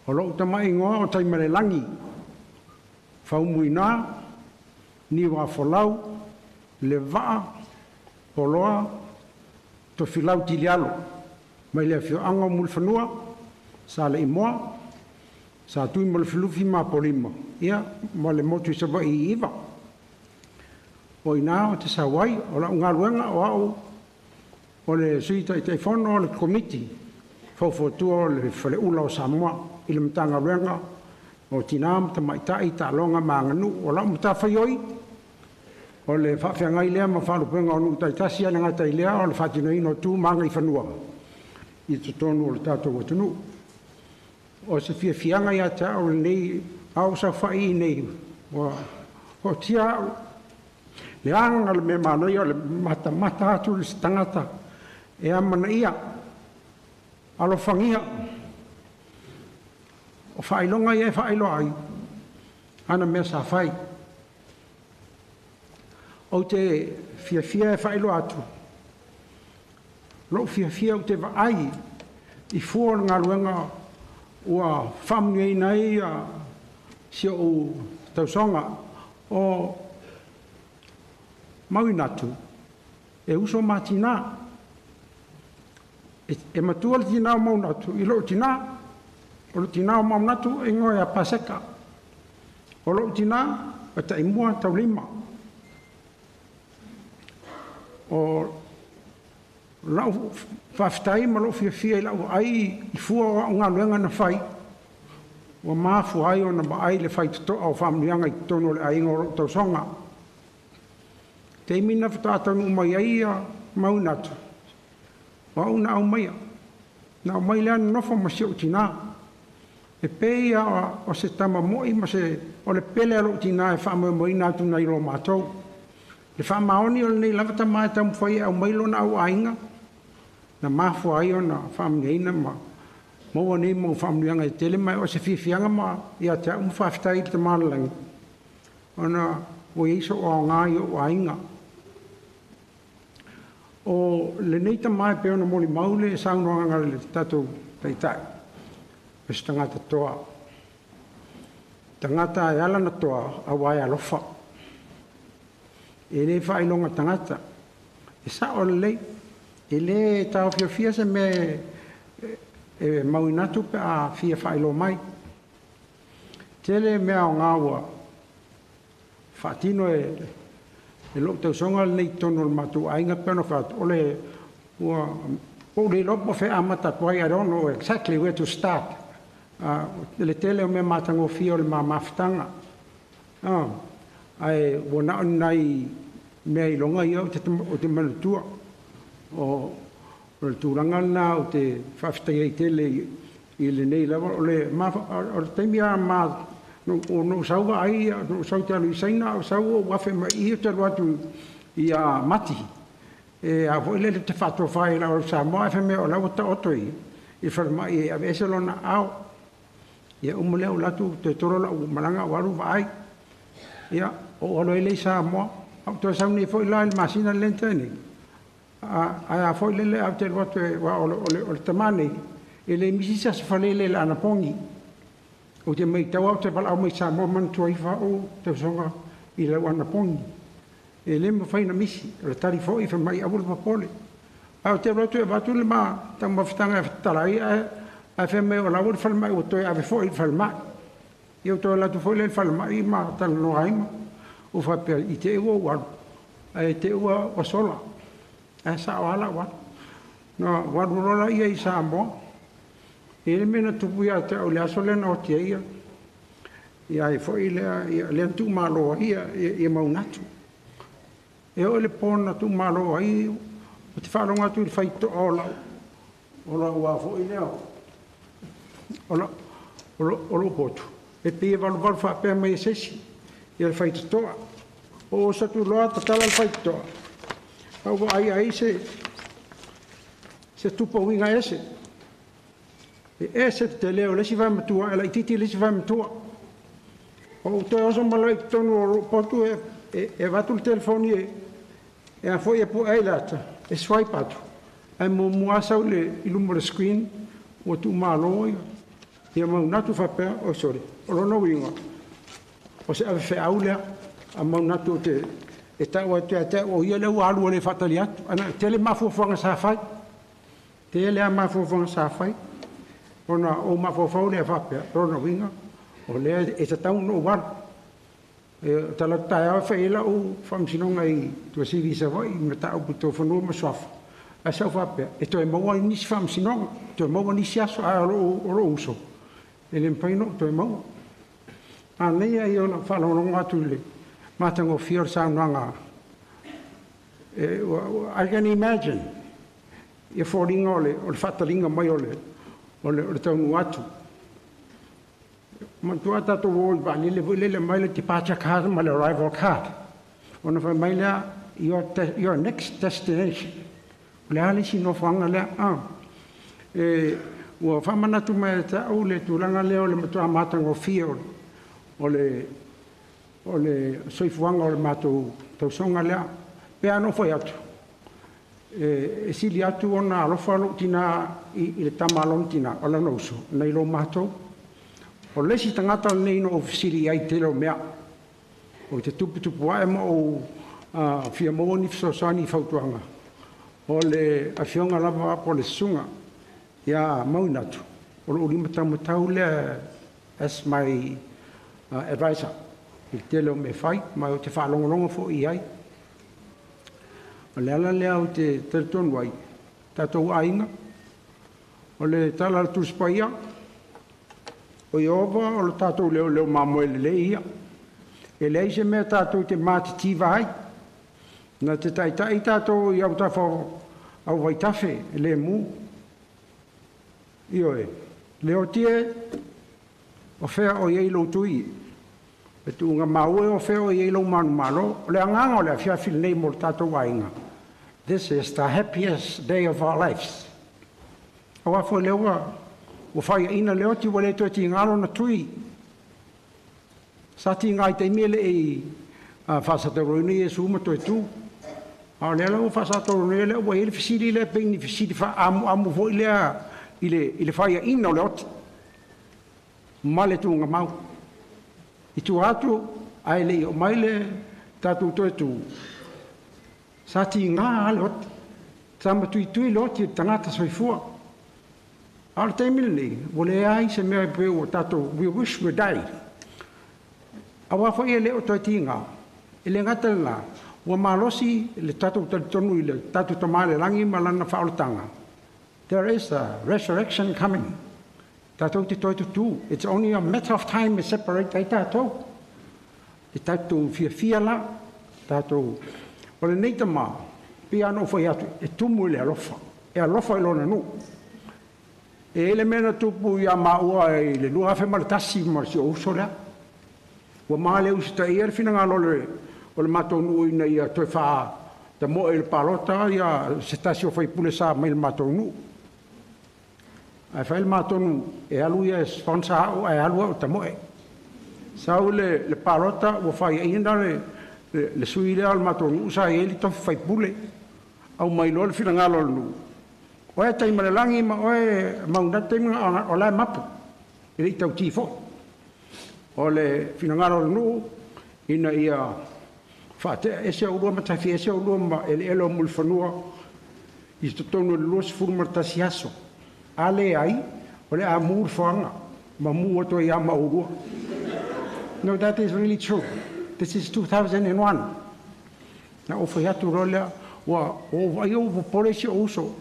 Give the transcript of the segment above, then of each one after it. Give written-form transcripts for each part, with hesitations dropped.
O lou tamai igoa o Taimalelagi Faumuina Niuafolau Levaa Poloa Tofilau Tilialo mai le afioaga o Mulifanua, Saleimoa, Satuimalufilufi ma Apolima, ia ma le motu i Savaii i Iva. O i ina ou te sau ai. O lau galuega o au o le Sui Taitaifono o le Komiti Faufautua o le Faleula o Samoa i le Matagaluega o Tina ma Tamaitai, Taaloga ma Aganuu. O lau matafaioi o le faafeagai lea ma faalupega o nuu taitasi, ae le gata i lea o le faatinoina o tu ma agaifanua i totonu o le tatou atunuu. O se fiafiaga ia te au lenei a o ou saofai i inei ua ootia au, leaga le mea manaia o le matamata atu i se tagata e amanaia, alofagia. O faailoga ia e faailoa ai ana mea sa fai. Ou te fiafia e faailoa atu lou fiafia ou te vaai i fua o le galuega ua faamanuiaina ai si ou tausoga o Mauinatu. E uso ma tina, e matua le tina o Maunatu i lou tina. O le tina o Maunatu e igoa ia Paseka. O lou tina e Taimua Taulima. O lau faafetai ma lou fiafia i lau vaai i fua o au galuega na fai ua mafua ai ona vaai le faitotoa o faamanuiaga i totonu o le aiga o lou tausoga. Taimi na faatoa taunuu mai ai ia Mauinatu, o au na aumaia, na aumai lea nonofo ma si ou tina. E pei o se tama moi ma se o le pele a lou tina e faamoemoeina atu nai lo matou. Le faamaoni o lenei lava tama e taumafai e aumai lona auaiga, na mafua ai ona faamanuiaina ma maua nei mau faamanuiaga e tele. Ma o se fiafiaga ma ia te au ma faafetai i le Tama o le Lagi ona ua i ai sou aoga i ou aiga. O lenei tama e pei ona molimau le saunoaga a le tatou Taitai, o se tagata toa, tagata e ala na toa aua e alofa, e le faailoga tagata, e sao lelei, e le taofiofia se mea e mauina atu pe a fia faailoa mai. Tele mea aoga ua faatino e lou tausoga lenei i totonu o le matou aiga, pe ona fai atu, o le ua ou le iloa po o fea e amata atu ai. I don't know exactly where to start. Le tele o mea matagofie o le ma mafutaga. Ae ua na o ni nai mea iloga ia ou te manatua. O le tulaga lena ou te faafetai ai tele i lenei lava. O le taimi lava ma na ou sau vaai, na ou sau ou te alu i Saina, ou sau ou afe mai i i ou te alu atu ia Mati. E a foi lele te faatofa i lau Samoa, ae fai mai o la ua taoto i falemai e aveese lona ao. Ia uma lea ou alu atu toe tolo lau malaga ou alu vaai. Ia, ou alu ai lea i Samoa. Ou toe sau nei foi la i le masina lea na tea nei. Ae a foi lele au te alu atu aua o le tama nei, e le misi se aso faalele i le anapogi. Ou te matau ou te valaau mai Samoa, manatua ifo au tausoga i lau anapogi. E le mafai ona misi. O le tali foi fai mai aua le popole. Ae ou te alu atu e avatu le ma taumafataga e tatala ai, ae fai mai o la ua i le falemai, ua toe ave foi i le falemai. Ia ou toe alu atu foi lea i le falemai ma talanoa ai ma ou faapea i te i ua ou alu ae te i ua sola. Ae sao lava lau alu. Na ou alu loa laia i Samoa. E i ai le mea na tupu ia te au i le aso lea na oti ai ia ai foi lea ia lea na tuumalo ai ia Maunatu. E oo i le po na tuumalo ai, ou te faalogo atu i le faitotoa o lau a foi lea o lou potu e pei e valuvalu faapea mai e se isi ia le faitotoa. Ou oso atu loa tatala le faitotoa, ae ou vaai ai se tupa uiga ese. E ese le tele o le isi vaematua ae laitiiti le isi vaematua. Ou toe oso ma loa i totonu o lou potu e avatu le telefoni e a foi e pue ai le ata, e swipe atu, ae muamua lava sau i luma o le screen ua tuumalo ia. Ia Maunatu faapea, oi sole, o lona uiga, o se avefeau lea a Maunatu ou te e tau atu ia te au o ia lea ua alu e le faatali atu. Ae tele mafuafuaga sa fai, tele lava mafuafuaga sa fai, ona ou mafaufau lea faapea, o lona uiga, o lea e tatau ona ou alu. E talaatu taeao e fai ai lau faamasinoga i Tuasivi i Savaii i mataupu tau fanua ma suafa, ae sa ou faapea, e toe maua nisi faamasinoga, toe maua nisi aso, ae o lou uso, e le mafai ona ou toe maua. Manaia ia o lau faalogologo atu i le matagofie o le saunoaga. I can imagine ia foliga o le faataliga mai o le taunuu atu. Manatua a tatou o i le vaalele foi lele e aumai le departure card ma le arrival card, ona fai mai lea, your next destination. O le a le isi nofoaga lea? Ua faamanatu mai ia te au le tulaga lea o le matua matagofie o le soifuaga o le matou tausoga lea. Pe a na ou fai atu, e sili atu ona alofa lou tina i le tama a lona tina, o lona uso, nai lo matou. O le isi tagata lenei na ou fesili i ai i le tele o mea. Ou te tuputupu ae ma ou fia maua ni fesoasoani i fautuaga. O le afioga lava po o le susuga ia Mauinatu, o lou limataumatau lea as my advisor i le tele o mea fai, ma ou te faalogologo foi i ai. O le ala lea ou te talitonu ai, tatou aiga, o le tala a le Tusi Paia, o Ieova o le tatou leoleo mamoe lelei ia. E leai se mea tatou te matitiva ai, na te taitai tatou i autafa au vaitafe le mu. Ioe, Leoti e, o fea o i ai lou tui, e tuuga maua o fea o i ai lou manumalo. O le agaga o le afiafi lenei mo le tatou aiga. This is the happiest day of our lives. Aua foi lea ua faiaina Leoti ua le toe tiga lona tui. Sa tiga i taimi e le i faasatauroina Iesu ma toe tu. A o lea la ua faasatauroina lea ua i ai le fesili lea pei ni fesili faaamuamu foi lea i le faiaina o Leoti ma le tuugamau. I tua atu ae le i oo mai le tatou toe tu, sa tiga lava Leoti. Sa matuitui Leoti i le tagata soifua. A o le taimi lenei, ua leai se mea pe ua tatou, we wish we died. Aua foi e le o toe tiga, e le gata lena, ua malosi le tatou talitonu i le tatou Tama i le lagi ma lana faaolataga. There is a resurrection coming. Tatou te toe tutū. It's only a matter of time e separate ai tatou. E tatou fiafia la, tatou. O lenei tama, pei lava ona ou fai atu, e tumu i le alofa. E alofa i lona nuu. E i ai le mea na tupu ia maua i le 2001 ma si ou uso lea. Ua ma le usitaia le finagalo o le matou nuu ina ia toe faatamoe i le palota ia se tasi o faipule sa mai le matou nuu. Ae fai le matou nuu, e alu ia e sponsor au ae alu au tamoe. Sau le palota ua faiaina le sui lea o le matou nuu sa i ai le tofi faipule. Au mai loa le finagalo o le nuu. Oe Taimalelagi ma oe Maunatu taimi o la e mapu. E le i tauti foi. O le finagalo o le nuu ina ia faatea ese aulua ma tafi ese aulua ma eleele o Mulifanua i totonu o le 21 aso. A leai, o le a mu le foaga ma mu atu ai ia ma oulua. No, that is really true. This is 2001. Na ou fai atu loa lea, ua ou vaai ua popole si ou uso.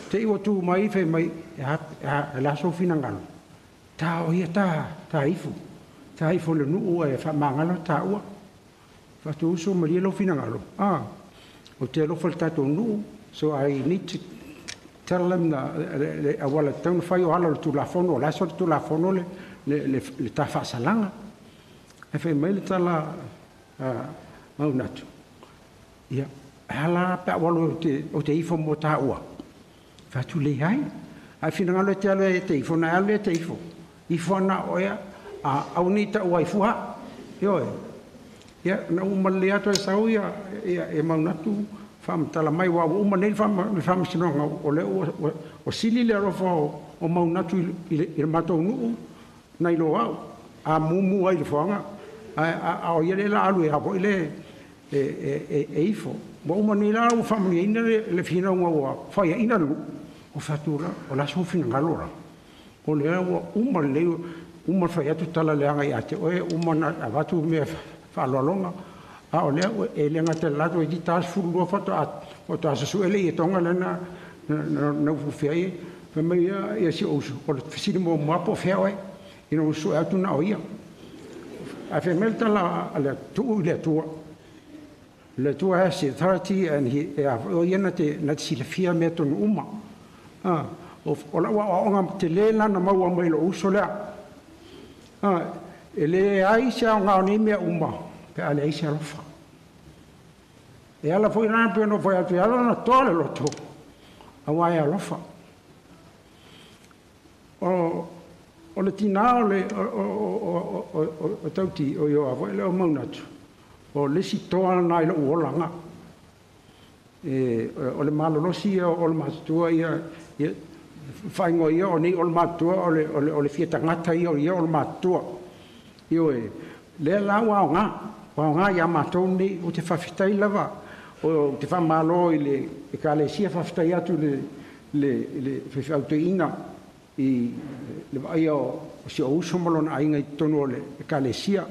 Te i ua tu mai fai mai, e le a sou finagalo. Ta o ia ta ifo. Ta ifo le nuu e faamagalo taua. Faatu uso malie lou finagalo. O te alofa le tatou nuu, so I need to tell them le auala tatau ona fai o ala o le Tulafono, o le aso o le Tulafono le ta faasalaga. Ae fai mai le tala Maunatu, ia, e ala pe au alo o te ifo mo taua. Fai atu leai. Ae finagalo e te alu e te ifo, na e alu e te ifo. Ifo ana oea, a au ni tau ai fua. Ioe. Ia, na uma le atu e sau ia, ia e Maunatu, faamatala mai, ua uma nei le faamasinoga, o lea ua sili le alofa o o Maunatu i le matou nuu nai lo au a mumu ai le foaga ae a o ia le la alu e a foi le e ifo. Ua uma nei la ua faamanuiaina le finauga ua faiaina le nuu, o fatu la, o le aso finagalo la. O lea ua uma lelei, uma le fai atu tala leaga ia te oe, uma ona avatu mea faaaloaloga, a o lea e le gata i le la toeitiiti ta 12 faatoa susue le ietoga lea na ufiufi ai. Fai mai ia si ou uso, o le fesili muamua po o fea oe, ina ua sue atu na o ia. Ae fai mai le tala a le tuu i le Atua. Le Atua has the authority and he, o ia na te silafia mea tonu uma. O lau aoaoga tele la na maua mai lou uso lea. E leai se aoga o nei mea uma pe a leai se alofa. E ala foi la pe no fai atu e ala na toa le loto, aua e alofa. O le tinā o le o tauti o ioa foi le o Maunatu, o le isi toa na i lou olaga. E, o le malolosi ia o le matutua ia, ia faaigoa ia o nei o le matutua o le fia tagata ia o ia o le matutua. Ioe, lea la ua aoga, ua aoga ia matou nei, ou te faafetai lava, ou te faamalo i le ekalesia, faafetai atu i le faifeau toeaina i le vaaia o si ou uso ma lona aiga i totonu o le ekalesia.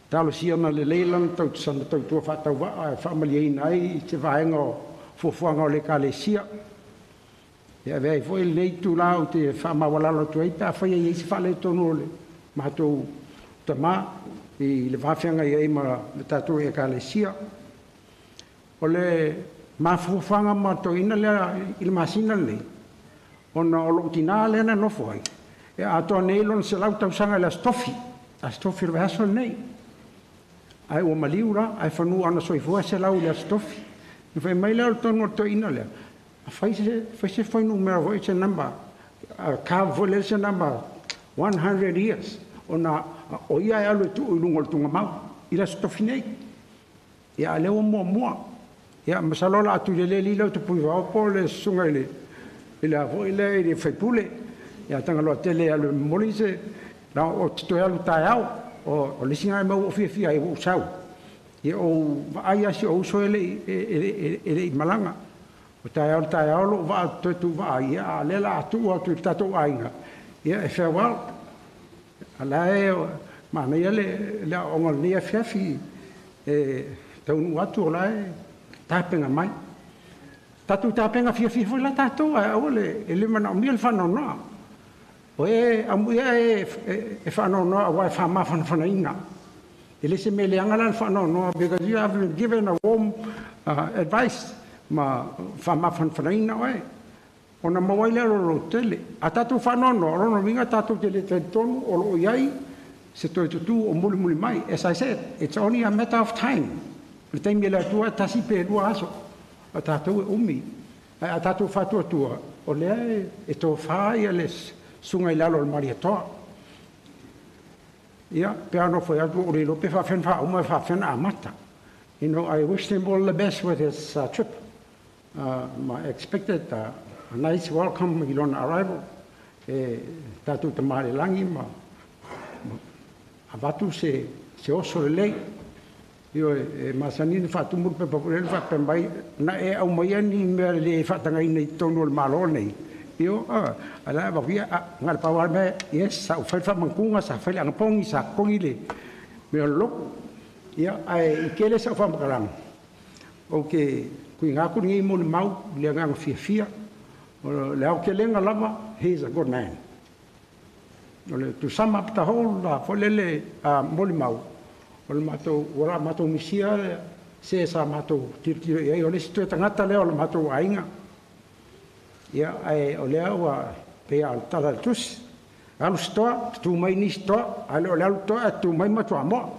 Talosia na lelei lana sana tautua faatauvaa e faamalieina ai se vaega o fuafuaga o le ekalesia. E avea ai foi lenei itulā ou te faamaualalo atu ai pe afai e i ai se faaletonu o le matou tamā i le va feagai ai ma le tatou ekalesia. O le mafaufauga ma toeaina lea i le masina lenei, ona o lou tinā lea na nofo ai, e atoa nei lona 100 tausaga i le Aso Tofi, Aso Tofi o le vaiaso lenei. Ae ua maliu la, ae fanua ana soifua 100 i le Aso Tofi. Na fai mai lea o le tonu o le toeaina lea, fai se fuainumera foi se number, carve foi lea se number 100 years, ona o ia e alu e tuu i luga o le tugamau i le Aso Tofi nei. Ia a lea ua muamua. Ia masalo la atu le lele lea o Tupuivao po o le susuga i le a foi lea i le faipule. Ia Tagaloa tele e alu e momoli se la o te toe alu taeao. O le isi lena mea ua ou fiafia ai ua ou sau. Ia ou vaai lava si ou uso e le i malaga. O taeao le taeao lou vaa toe tuuvaa ia, a o lea la a tuu atu i le tatou aiga, ia e farewell. A la e manaia le aoaoga o lenei afiafi e taunuu atu o la e tapena mai. Tatou tapena fiafia foi la tatou, ae aua le e le manaomia le faanoanoa. O e amuia e faanoanoa aua e faamafanafanaina. E le se mea leaga la le faanoanoa, because you have been given a warm advice ma faamafanafanaina oe. Ona maua ai lea o le lototele. A tatou faanoanoa, o lona uiga tatou te le talitonu o loo i ai se toe tutū o mulimuli mai. As I said, it's only a matter of time. O le taimi e le Atua 1 pe 2 aso, a tatou e umi. Ae a tatou faatuatua, o lea e tofā ia le susuga i lalo o le Malietoa. Ia, pe a nofo atu o le iloa pe faafefea ona faauma e faafefea ona amata. You know, I wish him all the best with his trip. I expected a nice welcome i lona arrival. E tatou tamā i le lagi ma avatu se oso lelei. Ioe, e masani ona faatumu le pepa foi lele faapea mai, na e aumaia ni mea le faatagaina i totonu o le Malo nei. Io, a la avatu ia, na o le pau lava le mea, yes, sa ou fai le faamautuga, sa fai le anapogi, sa totogi le mea o le lotu. Ia, ae i tele sau faamatalaga, ou te tuuina atu lenei molimau i le agaga fiafia. O le aotelega lava, he is a good man. O le to sum up the whole foi lele molimau, o le matou, ua la matou misia se sa matou tilotilo i ai, o le isi toe tagata lea o le matou aiga. Ia, ae o lea ua pei lava o le tala a le tusi, alu se toa, tutu mai nisi toa, ae le o le alu toa ae tutu mai ma Toamoa.